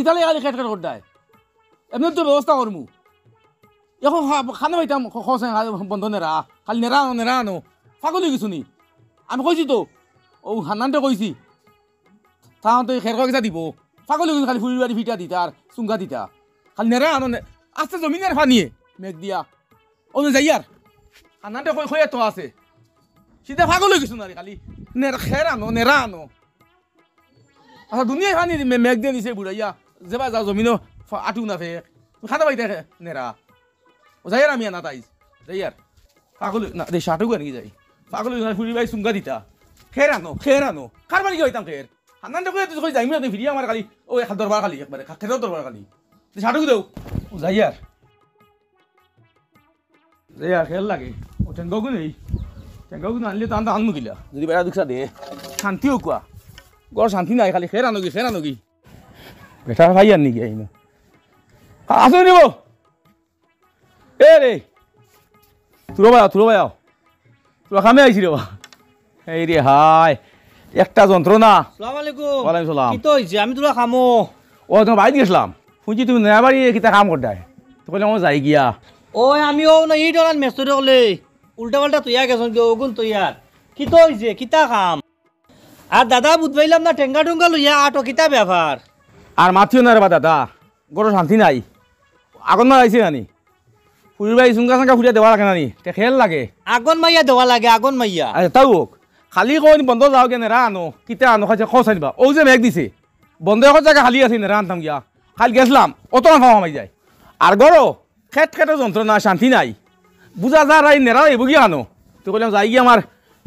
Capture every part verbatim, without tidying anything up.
তাইলে খালি খেট খেট করতায়। এমনে তো ব্যবস্থা করমু। অখন খা-, খানো পাইতাম, খ-, খসে খা-, বন্ধ নেরা। খালি নেরা আনো, নেরা আনো। পাগল অইগেছো নি? আমি কইছি তো, অউ হান্নানরে কইছি। তান তো ই খের কয়েকটা দিবো। পাগল অইগেছো নি, খালি ফুড়ির বাড়ি ফিটা দিতা আর চুঙ্গা দিতা। খালি নেরা আনো নে-, আস্তা জমিনর পানিয়ে মেঘ দিয়া। অউ যে যাইয়ার। হান্নানরে কই, কইয়া তো আছে। সিধা পাগল অইগেছো নারে খালি। নেরা, খের আনো, নেরা আনো। আচ্ছা, দুনিয়ার পানি মে-, মেঘ দিয়া নিছে বুড়াইয়া, যেবা যা জমিনো ফা-, আটু না ফেক। তুমি খানো পাইতায় খে-, নেরা। অউ যাইয়ার আমি আনাত আইজ। যাইয়ার। পাগল অই-, না, দে শার্টও আনি যাই। পাগল অইগেছো নি, ফুড়ির বাড়ি চুঙ্গা দিতা। খের আনো, খের আনো। কার বাড়ি গিয়া পাইতাম খের? হান্নানরে কইয়া তো কই যাইমু, তুমি ফিরিয়া আমার খালি, অউ এক দরবার খালি, একবারে খা-, খেরর দরবার খালি। দে শার্টও দেও। অউ যাইয়ার। এ আর খেয়াল লাগে। অউ টেঙ্গাগুন নেই। টেঙ্গাগুন আনলে তো আনতা আনমু কিলা। যদি বেটা দুকসা দে। শান্তি অউক কুয়া। ঘরো শান্তি নাই, খালি খের আনোগি, খের আনোগি। বেটা ভাই আর নিগি আইনো। আ-, আসো নিবো। এ রে। তুলো ভাই আও, তুলো ভাই আও। তুলো কামে আইছি রে বা। এই রে হায়, একটা যন্ত্রণা। আসসালামু আলাইকুম। ওয়ালাইকুম সালাম। কিতা অইছে? আমি তুলা কামো। ও, তুমার বাড়িত গেছলাম। হুনছি তুমি নয়া বাড়ি কিতা কাম করতায়। তো কইলাম, "ও যাই গিয়া।" ওই আমি অউ না, ই ডরান মেস্তরি অকলে উল্টা পাল্টা তৈয়া গেছইন গি, অগুন তৈয়ার। কিতা অইছে? কিতা কাম? আর দাদা বুঝ পাইলাম না, টেঙ্গা টুঙ্গা লইয়া আটো কিতা ব্যাপার? আর মাতিও না রে বা দাদা, ঘরো শান্তি নাই। আগুন মারা আইছে নানি? ফুড়ির বাড়ি চুঙ্গা চাঙ্গা ফুড়িয়া দেওয়া লাগে নানি? তে খেয়াল লাগে। আগুন মাইয়া দেওয়া লাগে, আগুন মাইয়া। আচ্ছা, তাও অউক। খালি কইন বন্ধ যাও গিয়া নেরা আনো, কিতা আনো, খাইছে খোঁজ আনবা। অউ যে মেঘ দিছে, বন্ধ অখন জাগা খালি আছে, নেরা আনতাম গিয়া। খালি গেছলাম, অত না ফাওয়া মাই যায়। আর ঘরো খেট খেটে যন্ত্রণা, শান্তি নাই। বুঝা যায় রাই নেরা আইবো গিয়া আনো। তো কইলাম, যাই গিয়া আমার,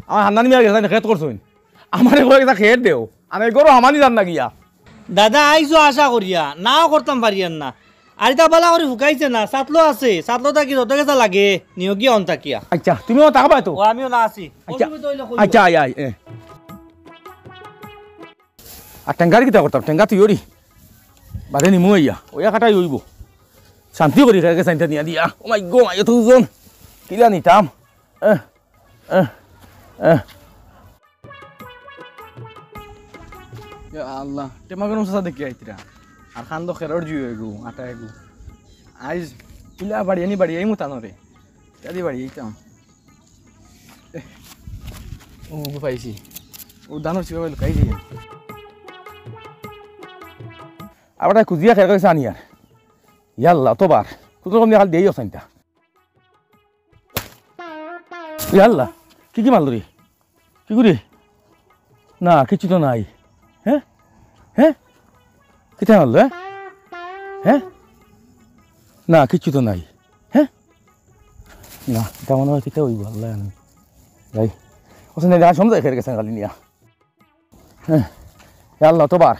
আমার হান্নান মিয়া গেছে, খেত করছইন। আমারে কয়, "একটা খের দেও।" আর এই ঘরো হামানি যার না গিয়া। দাদা, আইছো আশা করিয়া, নাও করতাম পারিয়ার না। আর ইতা বালা করি হুকাইছে না, সাতলো আছে, সাতলো থাকি যত গেছা লাগে, নিও গিয়া অন থাকিয়া। আচ্ছা, তুমিও থাকবায় তো? ও, আমিও না আছি। আচ্ছা, অসুবিধা অইলে কইও। আচ্ছা, আয়, আয়, এ। আর টেঙ্গার কিতা করতাম? টেঙ্গা তুই ওরি। বাদে নিমু আইয়া। ওই একাটাই অইবো। শান্তি করি খাই গেছে আনতে নিয়া দিয়া। ও মাই গো, মাই তো ওজন। কিলা নিতাম? এহ, এহ, এহ। ইয়া আল্লাহ, টেমাগর মশা দেখি আইতরা। আর খান তো খেরর জুই অইগু, আটা অইগু। আইজ কিলা বাড়ি আনি বাড়ি আইমু তানরে। ইত্যাদি বাড়ি আইতাম। এহ, ও গো পাইছি। ও দানর চিপা লুকাই দিয়া। আবার তাই খুজিয়া খের কইছে আনিয়ার। ইয়াল্লা, অতবার। কুনো রকম দিয়া খালি দেই অসাইনটা। ইয়াল্লা, কি কি মারলো রে? কি করি? না, কিচ্ছু তো নাই। হে? হে? কিতা মারলো, হে? হে? না, কিচ্ছু তো নাই। হে? না, ইটা মনে অয় কিতা অইবো, আল্লায় জানে। যাই। অসাইন দেখা সমঝাই খের গেছে খালি নিয়া। হে, ইয়া আল্লাহ, অতবার,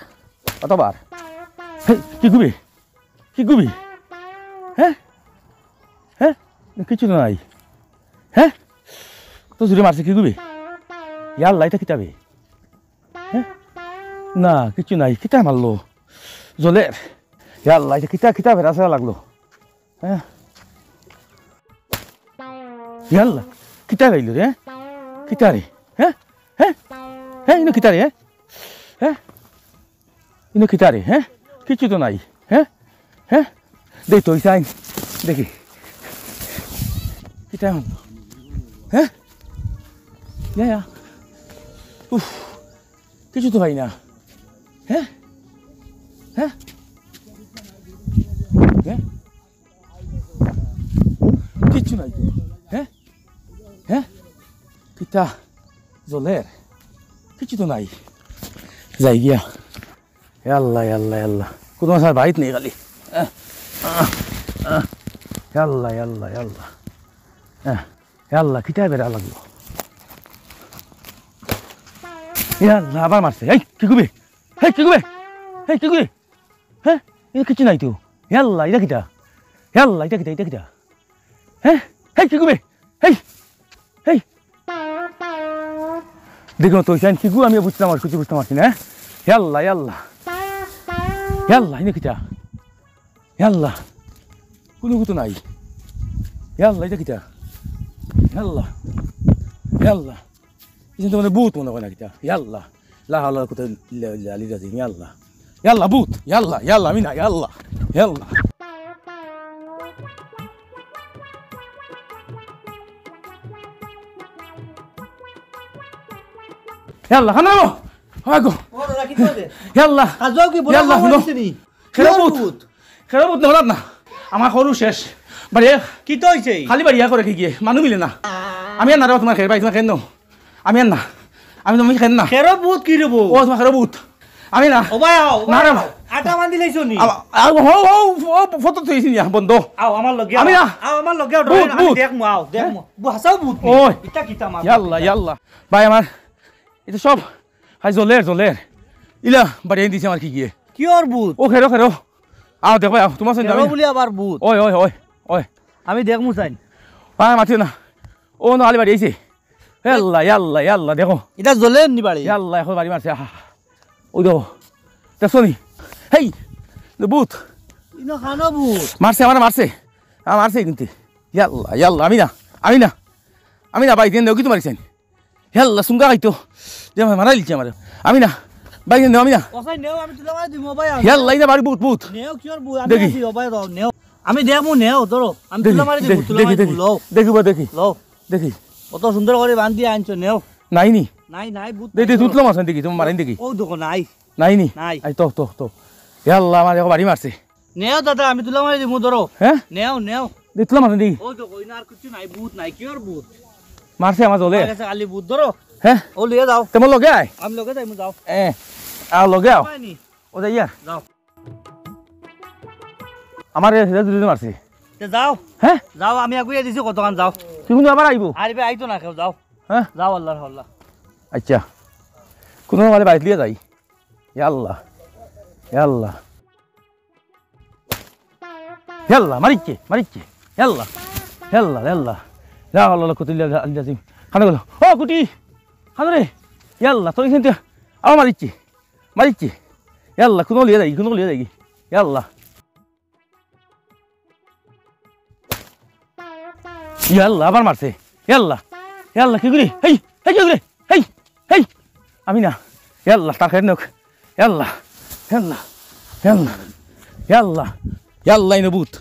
অতবার। হে, কি গুবি? কি গুবি? হে? হে? না, কিচ্ছু তো নাই। হে? তো জুরে মারছে, কি গুবি? ইয়া আল্লাহ, ইটা কিতা বে? হে? না, কিচ্ছু নাই। কিতা মারলো? জলের। ইয়া আল্লাহ, ইটা কিতা, কিতা বেড়া লাগলো? হে? ইয়া আল্লাহ, কিতা গাইল রে? কিতা রে? হে? হে? হে, ইনো কিতা রে? হে? হে? ইনো কিতা রে? হে? কিচ্ছু তো নাই। হে? হে? দেখ তো, ইসাইন। দেখি। কিতা অইল? হে? ইয়া, ইয়া। উফ। কিচ্ছু তো পাই না। হে? হে? হে? কিচ্ছু নাই তো। হে? হে? কিতা? জলের? কিচ্ছু তো নাই। যাই গিয়া। এ আল্লাহ, এ আল্লাহ, এ আল্লাহ। কুনো আসার বাইত নেই খালি। আহ, আহ, আহ। এ আল্লাহ, এ আল্লাহ, এ আল্লাহ। আহ, এ আল্লাহ, কিতা বেড়া লাগলো? এ আল্লাহ, আবার মারছে। এই, কি গুবি? এই, কি গুবি? এই, কি গুবি? হে? ইনো কিচ্ছু নাই তো। হে আল্লাহ, ইটা কিতা? হে আল্লাহ, ইটা কিতা, ইটা কিতা? হে? হেই, কি গুবি? হেই! হেই! দেখো তো, ইখান কি গু আমি বুঝতাম আর কিছু বুঝতাম পারছি না, হে? হে আল্লাহ, হে আল্লাহ। হে আল্লাহ, ইনো কিতা? হে আল্লাহ। কুনো গু তো নাই। হে আল্লাহ, ইটা কিতা? হে আল্লাহ। হে আল্লাহ। ইখান তো মানে ভূত মনে হয় না কিতা? হে আল্লাহ। লা হাওলা ওয়ালা কুওয়াতা ইল্লা বিল্লাহ আলিয়্যিল আযীম, হে আল্লাহ। ইয়াল্লা, ভূত। ইয়াল্লা, ইয়াল্লা, আমি না, ইয়াল্লা, ইয়াল্লা। ইয়াল্লা, খানো। ওগো। ও দাদা, কিতা অইছে? ইয়াল্লা। কাজও কি বড় ইয়াল্লা, খাওয়া হুনো। অইছে নি? খেরো কিয়র ভূত? ভূত? খেরো ভূত না, না। আমার খরু শেষ। বাড়িয়ে কিতা অইছে? খালি বাড়িয়া করে কি গিয়ে? মানু মিলে না। আমি আর না রে, তুমার খের ভাই, তুমার খের নো। আমি আর না। আমি তুমি খের না। খেরো ভূত কি রে বউ? ও, তুমার খেরো ভূত। আমি না। ও ভাই, আও, ও না ভাই, রে আও। ভাই। আটা বান্ধি লাইছো নি? আও, আও, হো, হো, হো, ফটো তুইছি নিয়া, বন্ধ। আও, আমার লগে আমি আও। না। আও, আমার লগে আও, ভূত, আমি ভূত। দেখমু, আও, দেখমু। হ্যাঁ? বু-, হাছাউ ভূত নি। ওই। ইটা কিতা মাত? ইয়াল্লা, ইয়াল্লা। ভাই আমার, ইটা সব, হাই জ্বলের, জ্বলের। ইলা, বাড়ি আনি দিছে আমার কি গিয়ে? কিয়র ভূত? ও, খেরো, খেরো। আও, দেখো, আও, তুমার সঙ্গে খেরো আমি বুলি আবার ভূত। ওই, ওই, ওই, ওই। আমি দেখমু চাইন। ভাই, মাতিও না। ও, না, আলি বাড়ি আইছে। ইয়াল্লা, ইয়াল্লা, ইয়াল্লা, দেখো। ইটা জ্বলের নি বাড়ি? ইয়াল্লা, এখন বাড়ি মারছে, আহা। ওই দেখো। দেখছো নি? হেই, ভূত। ইনো খানো ভূত। মারছে, আমারে মারছে। আমার মারছে কিন্তু। ইয়াল্লা, ইয়াল্লা, আমি না, আমি না। আমি না, ভাই, দেন দেও, কি তুমার ইচ্ছা? ইয়াল্লা, সুঙ্গা খাইতো। দে, মারা দিলছে আমারে। আমি না। ভাই, দেন দেও, আমি না। ওসাই নেও, আমি তুলা মারি দিমু, ভাই, আমি। ইয়াল্লা, ইনা বাড়ি ভূত, ভূত। নেও, কিয়র ভূত? আমি দেখি। আছি, ও ভাই, দাও, নেও। আমি দেখমু, নেও, ধরো। আমি দেখি, তুলা মারি দিমু, দেখি, তুলা দেখি, মারি দিমু, দেখি। লও। দেখি বা, দেখি। লও। দেখি। অত সুন্দর করি বান্ধি আনছো, নেও। নাই নি? নাই, নাই, ভূত দে, নাই, দে, ধরো। তুতলো মাছ আনি দেখি, তুমি মারাইন দেখি। ও দেখো, নাই। নাই নি? নাই। আই, তো, তো, তো। ইয়াল্লা, আমার দেখো বাড়ি মারছে। নেও দাদা, আমি তুলা মারি দিমু, ধরো। হ্যাঁ? নেও, নেও। দে, তুতলো মাছ আনি দেখি। ও দেখো, ইনো আর কিচ্ছু নাই, ভূত নাই, কিয়র ভূত? মারছে আমার জ্বলে। আমার কাছে খালি ভূত, ধরো। হ্যাঁ? ও লিয়ে যাও। তে মোর লগে আয়। আমি লগে যাইমু, যাও। এ, আর লগে আও। হয়নি? ও যাইয়া। যাও। আমারে হেদে দুদিন মারছে। তে যাও। হ্যাঁ? যাও, আমি আগুয়ে দিছি কতখান, যাও। তুই কিন্তু আবার আইবো। আরে ভাই, আইতো না কেউ, যাও। হ্যাঁ? যাও, আল্লাহর হাওলা। আচ্ছা। কোনো মানে বাইত লিয়ে যাই। ইয়াল্লা। ইয়াল্লা। ইয়াল্লা, মারিচ্ছে, মারিচ্ছে। ইয়াল্লা। ইয়াল্লা, ইয়াল্লা। লা হাওলা ওয়ালা কুওয়াতা ইল্লা বিল্লাহিল আজিম। খানো গেল। ও, কুটি। খানো রে। ইয়াল্লা, তোর এখান থেকে আবার মারিচ্ছে। মারিচ্ছে। ইয়াল্লা, কোনো লিয়ে যাই, কোনো লিয়ে যাই। ইয়াল্লা। ইয়াল্লা, আবার মারছে। ইয়াল্লা, ইয়াল্লা, কি করি? হেই, হেই, কি করি? হেই, হেই, আমি না। ইয়াল্লা, তার খেয়ে নোক। ইয়াল্লা, ইয়াল্লা, ইয়াল্লা, ইয়াল্লা, ইয়াল্লা, ইনো ভূত।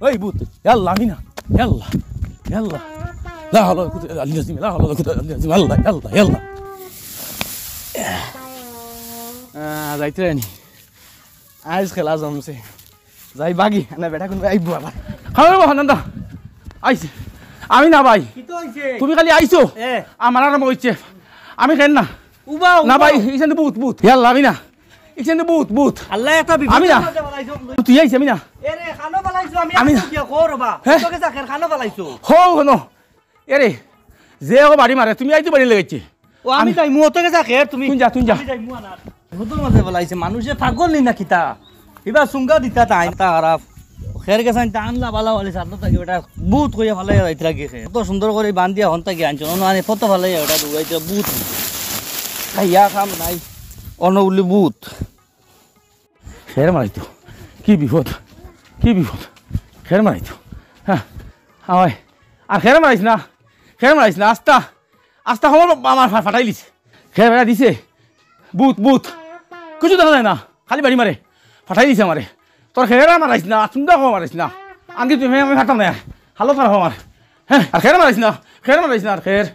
ওই ভূত, ইয়াল্লা, আমি না। ইয়াল্লা, ইয়াল্লা। লা হাওলা ওয়ালা কুওয়াতা ইল্লা বিল্লাহিল আজিম, লা হাওলা ওয়ালা কুওয়াতা ইল্লা বিল্লাহিল আজিম, ইয়াল্লা, ইয়াল্লা, ইয়াল্লা। আহ, যাইতে রানি। আইজ খেলা জমছে। যাই বাগি, না বেটা কোন আইবো আবার। খাওয়া বাবা, নান্দা। আইছে। আমি না ভাই। কিতা অইছে? তুমি খালি আইছো। এ। আমার আরম্ভ অইছে। আমি খেন না। উবা, না উবা। ভাই, ইখান ভূত, ভূত। ইয়াল্লা, আমি না। ইখান ভূত, ভূত। আল্লাহ, একটা বিপদ আমি না। মাঝে বানাইছো। তুই আইছে, আমি না। এ রে, খানো বানাইছো, আমি আমি না। আইছি গিয়া, খো রে বা। হ্যাঁ? তোকে চা খের খানো বানাইছো। হো, হনো। এরে, যে ও বাড়ি মারে, তুমি আইতে বাড়ি লাগাইছে। ও, আমি আমি যাইমু, অত গেছা খের তুমি। তুই যা, তুই যা। আমি যাইমু আনার। ভূতর মাঝে বলাইছে, মানুষে পাগল নি না কিতা? ইবা সুঙ্গা দিতা তাই, তা খারাপ। খের গেছাইন তা আনলা বালা বালি সারলো তাকে বেটা ভূত কইয়া ফালাইয়া যাইতরা গিয়ে খের। অত সুন্দর করি বান্ধিয়া হন তাকে আনছো, অনো আনে ফটো ফালাইয়া ওটা ডুবাইতে ভূত। খাইয়া কাম নাই, অনো উলি ভূত। খের মারাইতো। কি বিপদ, কি বিপদ। খের মারাইতো। হ্যাঁ, আমায় আর খের মারাইস না, খের মারাইস না। আস্তা, আস্তা খবর আমার ফা-, ফাটাই দিছে। খের বেড়া দিছে। ভূত, ভূত। কিছু দেখা যায় না, খালি বাড়ি মারে। ফাটাই দিছে আমারে। তোর খের আর মারাইস না, সুন্দর খবর মারাইস না। আনকি তুমি আমি ফাটাম না। হালত খারাপ আমার। হ্যাঁ, আর খের মারাইস না, খের মারাইস না, আর খের।